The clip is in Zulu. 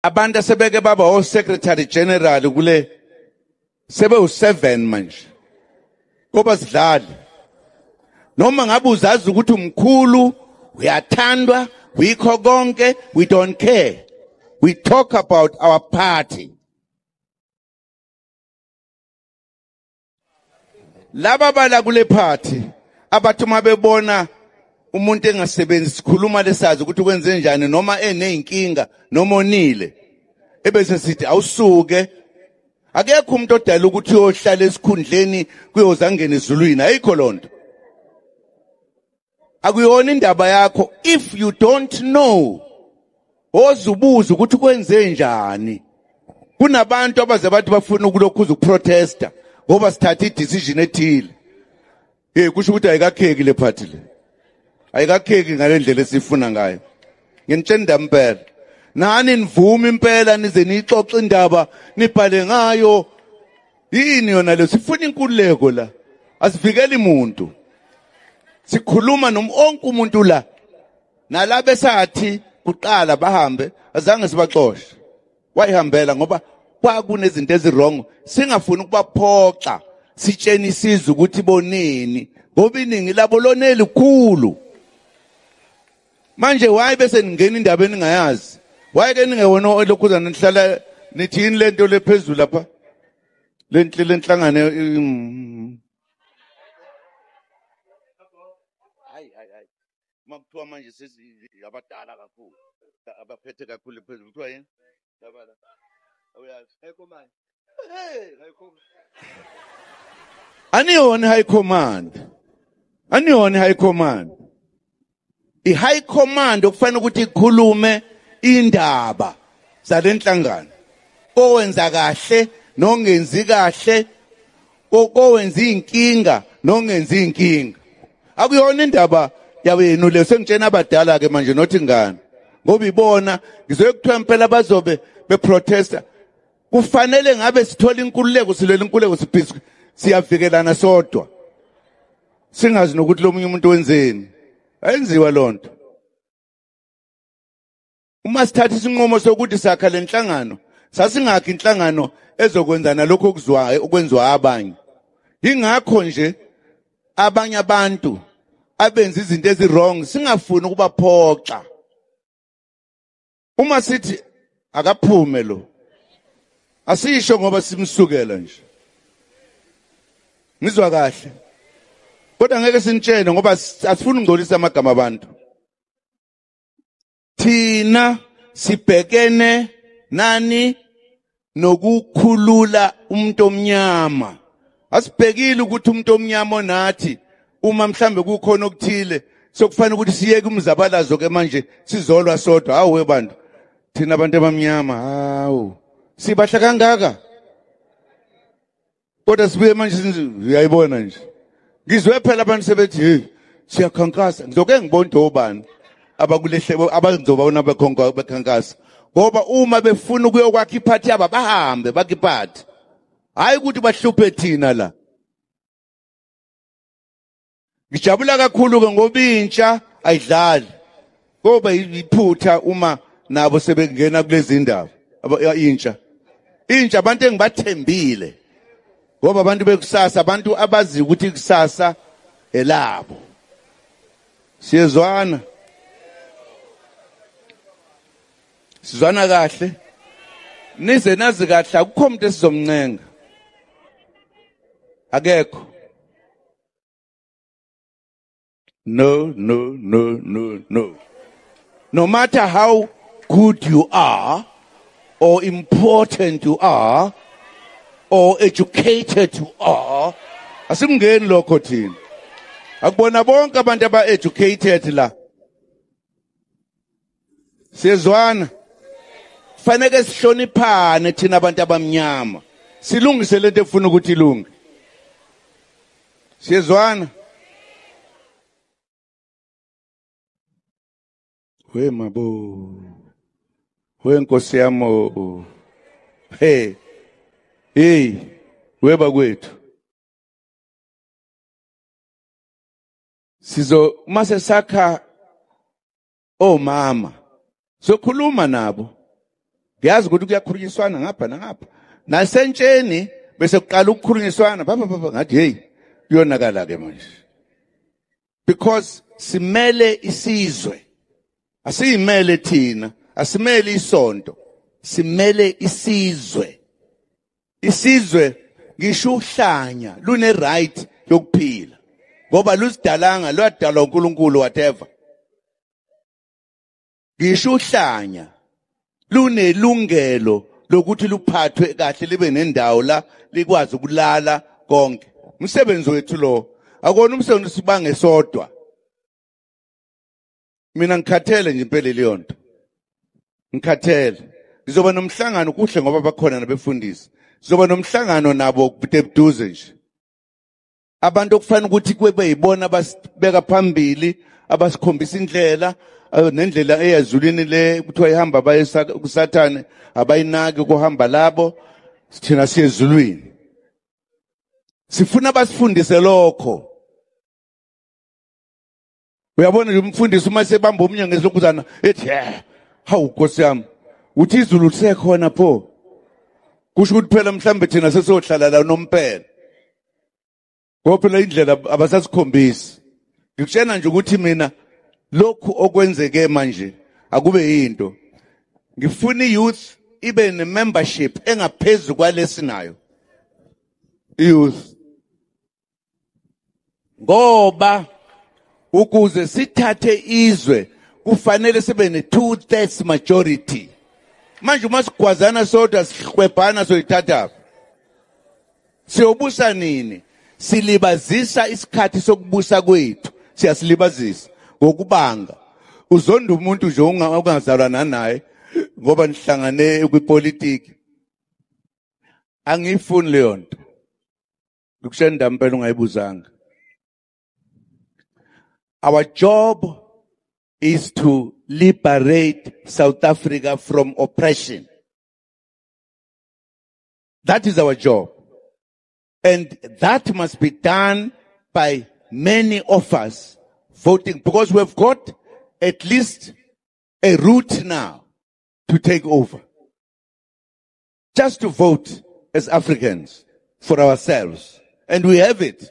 Abantu asebeke baba o secretary general kule sebe u7 manje. Ngoba sidlali. Noma ngabe uzazi ukuthi umkhulu uyathandwa, uyikho konke, we don't care. We talk about our party. Laba bala kule party abathi uma bebona umuntu engasebenzi sikhuluma lesazi ukuthi kwenze njani noma eneyinkinga noma onile ebese sithi awusuke. Akekho umuntu odala ukuthi uyohlala esikhundleni kuyozangena ezulwini, ayikho lonto. Akuyona indaba yakho. If you don't know, ozubuza ukuthi kwenze njani. Kunabantu abaze bathi bafuna ukulokhuza ukuprotesta ngoba sithatha idecision ethile. Hey, kusho ukuthi ayikakheki le party le. Ayikakheki ngalendlela esifuna ngayo. Nginitshela impela. Nani nivume impela nize nixoxe indaba nibhale ngayo. Yini yona le? Sifuna inkululeko la. Asivikeli umuntu. Sikhuluma noma onke umuntu la. Nalabe sathi kuqala bahambe azange sibaxoshe. Wayihambela ngoba kwakunezinto eziwrong, singafuni ukubaphoxa. Sitsheni isizwe ukuthi boneni ngoba iningi labo loneli khulu. Manje why bese ningena indaba eningayazi? Why ke ningewona lokhuzana nihlala nithi yini lento lephezulu lapha? Lenhle lenhlangano. Hayi hayi hayi. Makuthiwa manje sezi abadala kakhulu. Abaphethe kakhulu phezulu kuthiwa yini? Labala. Awuyazi. High command. Hey, high command. Aniyona high command. Aniyona high command. I high command okufanele ukuthi ikhulume indaba zalenhlangano. Owenza kahle nongenzi kahle, owenza inkinga nongenzi inkinga. Akuyona indaba yabenu le, sengitshena abadala ke manje nothi ngani. Ngoba ibona ngizoye kuthiwa impela bazobe beprotesta. Kufanele ngabe sithola inkululeko, silwela inkululeko, sibhizi siyavikelana sodwa. Singazi nokuthi lo munye umuntu wenzeni. Ayenziwa lonto. Uma sithatha isinqumo sokuthi sakha lenhlangano, sasingakhi inhlangano ezokwenza nalokho okuzwayo okwenziwa abanye. Ingakho nje abanye abantu abenza izinto eziwrong singafuni ukubaphoxa. Uma sithi akaphume lo, asisho ngoba simsukela nje. Ngizwa kahle. Kodwa ngeke sinitshene ngoba asifuni ukungcolisa amagama abantu. Thina sibhekene nani nokukhulula umuntu omnyama. Asibhekile ukuthi umuntu omnyama onathi uma mhlambe kukhona okuthile sokufanele ukuthi siyeke umzabalazo ke manje sizolwa sodwa. Hawu we bantu, thina abantu abamnyama, hawu sibahla kangaka. Kodwa sibuye manje uyayibona nje. Ngizwe phela abantu sebethi hey siyakhankasa. Ngizoke ngibone obani abakulehle abazobona bekhankasa. Ngoba uma befuna ukuyokwakha iphathi yabo bahambe bakhe iphathi. Hayi ukuthi bahluphe thina la. Ngijabula kakhulu ke ngoba intsha ayidlali. Ngoba iphutha uma nabo sebengena kulezi ndaba intsha. Intsha abantu engibathembile. Ngoba abantu bekusasa, abantu abazi ukuthi kusasa elabo. Siyezwana. Sizwana kahle. Nize nazi kahle akukho umuntu esizomncenga. Akekho. No, no, no, no, no. No matter how good you are or important you are or educated you are, asimngeni lokho thina. Akubona bonke abantu aba-educated la. Siyezwana. Fanele sihloniphane thina abantu abamnyama. Silungise lento efuna ukuthi ilunge. Siyezwana. We mabo. We nkosi yami. Hey. Hey, we bakwethu. Sizo mase sakha omama. Sokhuluma nabo. Ngiyazi ukuthi kuyakhulunyiswana ngapha nangapha. Nasentsheni bese kuqala ukukhulunyiswana baba baba ngathi hey kuyonakala ke manje. Because simele isizwe. Asiyimele thina, asimele isonto, simele isizwe. Isizwe ngisho uhlanya lune right yokuphila. Ngoba lusidalanga lwadalwa uNkulunkulu whatever. Ngisho uhlanya lunelungelo lokuthi luphathwe kahle libe nendawo la likwazi ukulala konke. Umsebenzi wethu lo akona umsebenzi sibange sodwa. Mina ngikhathele nje impela leyo nto. Ngikhathele. Ngizoba nomhlangano kuhle ngoba bakhona nabefundisi. Sizoba nomhlangano nabo budebuduze nje. Abantu okufanele ukuthi kube yibona abasibeka phambili, abasikhombisa indlela, nendlela eyazulwini le kuthiwa ihamba baye kuSathane, abayinaki kuhamba labo, thina siye ezulwini. Sifuna basifundise lokho. Uyabona nje umfundisi uma sebamba omnye ngesilokuzana ethi hawu Nkosi yami, uthi izulu lisekhona pho. Kusho ukuthi phela mhlambe thina sesiyohlala la nomphela. Ngoba phela indlela abasasikhombisi. Ngikutshena nje ukuthi mina lokhu okwenzeke manje akube yinto. Ngifuna i-youth ibe ne-membership engaphezulu kwalesinayo. I-youth. Ngoba ukuze sithathe izwe kufanele sibe ne 2/3 majority. Manje uma sigwazana sodwa sihlwebhana soyithatha. Siyobusa nini? Silibazisa isikhathi sokubusa kwethu. Siyasilibazisa ngokubanga. Uzonda umuntu nje ongazalwana naye ngoba nihlangane kwipolitiki. Angifuni leyo nto. Ngikushenda impela ungayibuzanga. Our job is to liberate South Africa from oppression. That is our job. And that must be done by many of us voting, because we've got at least a route now to take over. Just to vote as Africans for ourselves. And we have it.